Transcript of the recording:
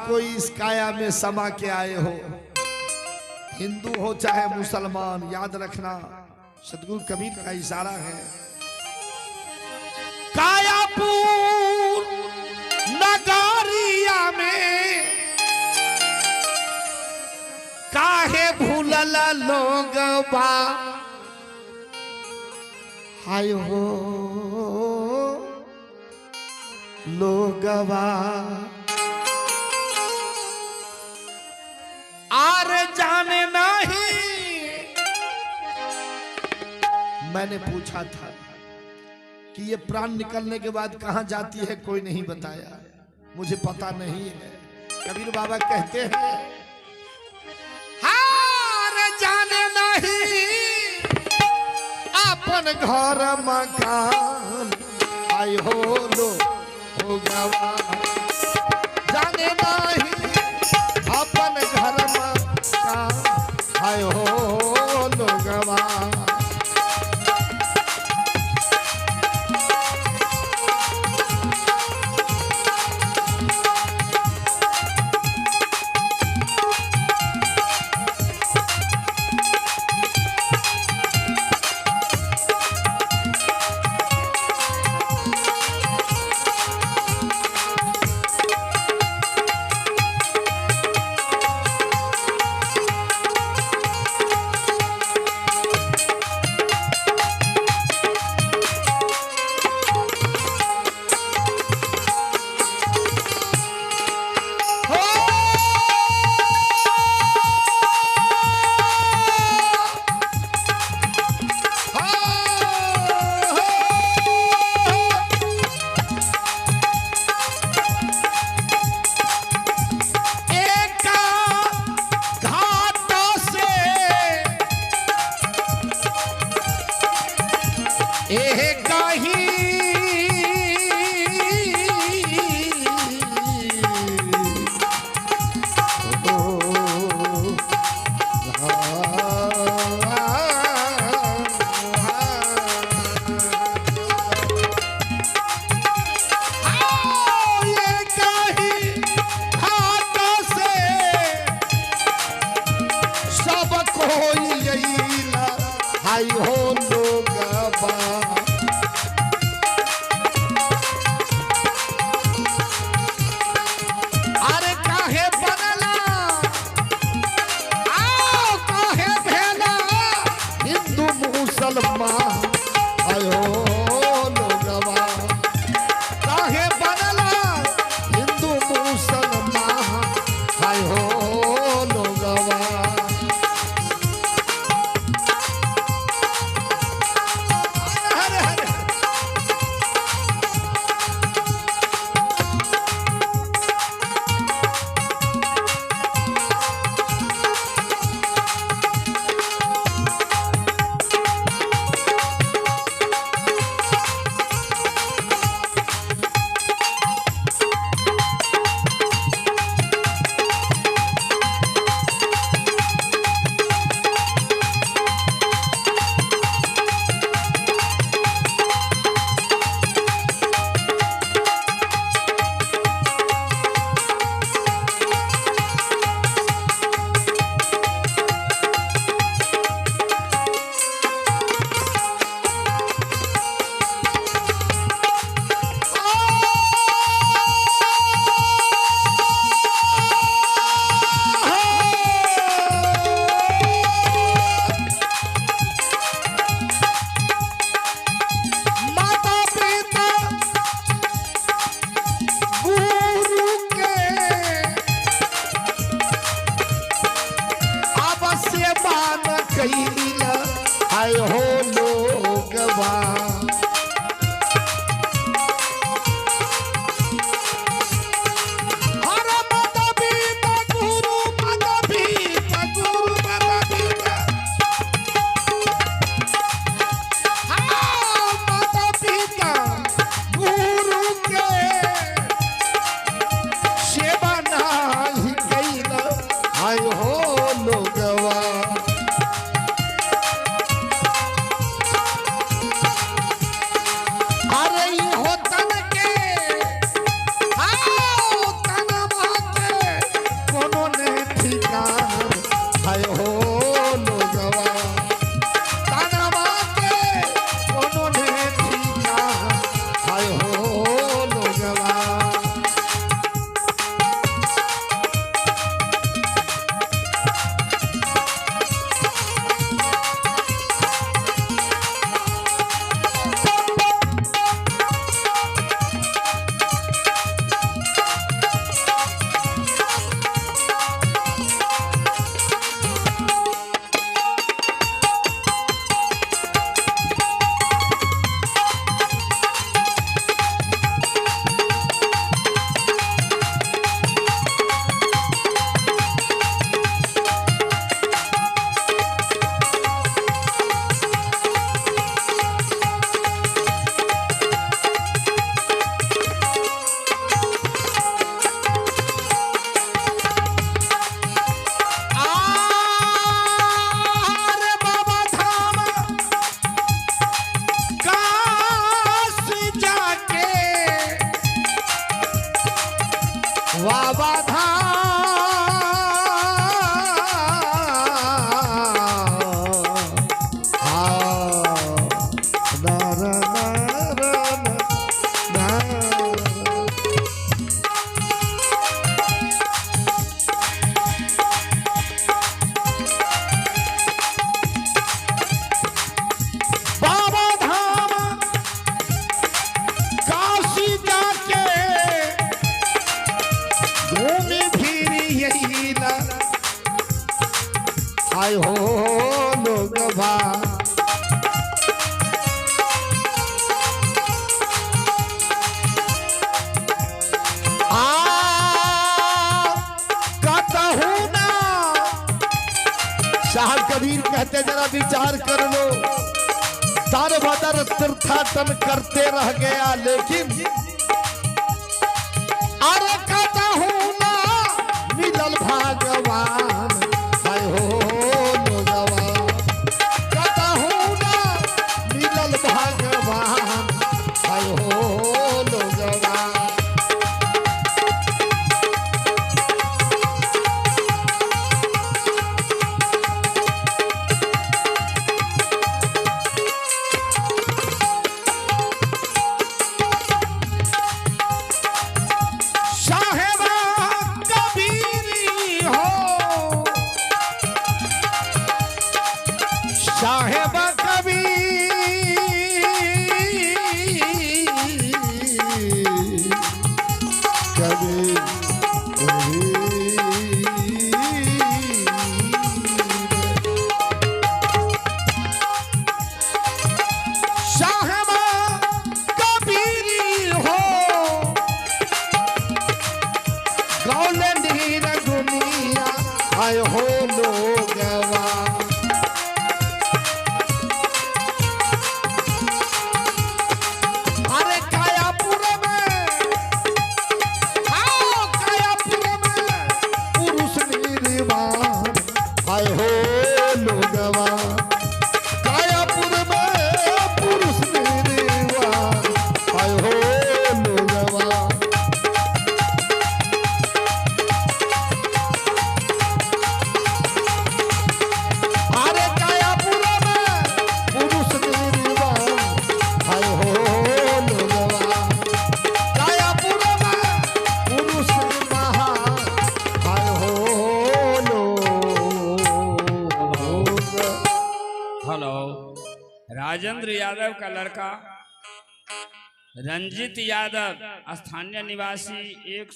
कोई इस काया में समा के आए हो, हिंदू हो चाहे मुसलमान, याद रखना सदगुरु कबीर का इशारा है। कायापुर नगरिया में काहे भूलल लोग बा, हाय हो लोगवा, आर जाने नहीं। मैंने पूछा था कि ये प्राण निकलने के बाद कहां जाती है, कोई नहीं बताया, मुझे पता नहीं है। कबीर बाबा कहते हैं हार जाने नहीं अपन घर मकान, आय हो लो हो गवा, जाने नहीं अपन घर मकान, आय हो लो गवा। एका घाट से एक ही ओ, सब कोई अइला, हाय हो लोगबा। कबीर कहते जरा विचार कर लो, दर बदर तीर्थाटन करते रह गया, लेकिन अरे कहता हूं ना मिलल भगवान। हाय हो लोगवा, कहता हूं ना मिलल भगवान। हाय हो लोगवा। साहेबा कबीरी हो, साहेबा कबीर, कबीर कबीर, साहेबा कबीरी हो, गौले नीर दुनिया। आय हो लोगवा, अरे कायापुर में, आओ कायापुर में पुरुष निर्वाण। आय हो लोगवा, कायापुर में पुरुष निर्वाण। आय हो लोगवा। अरे कायापुर में पुरुष निर्वाण। हाय हो लोगवा, कायापुर में पुरुष महान। हाय हो लोग। हेलो, राजेंद्र यादव का लड़का रंजित यादव, स्थानीय निवासी 1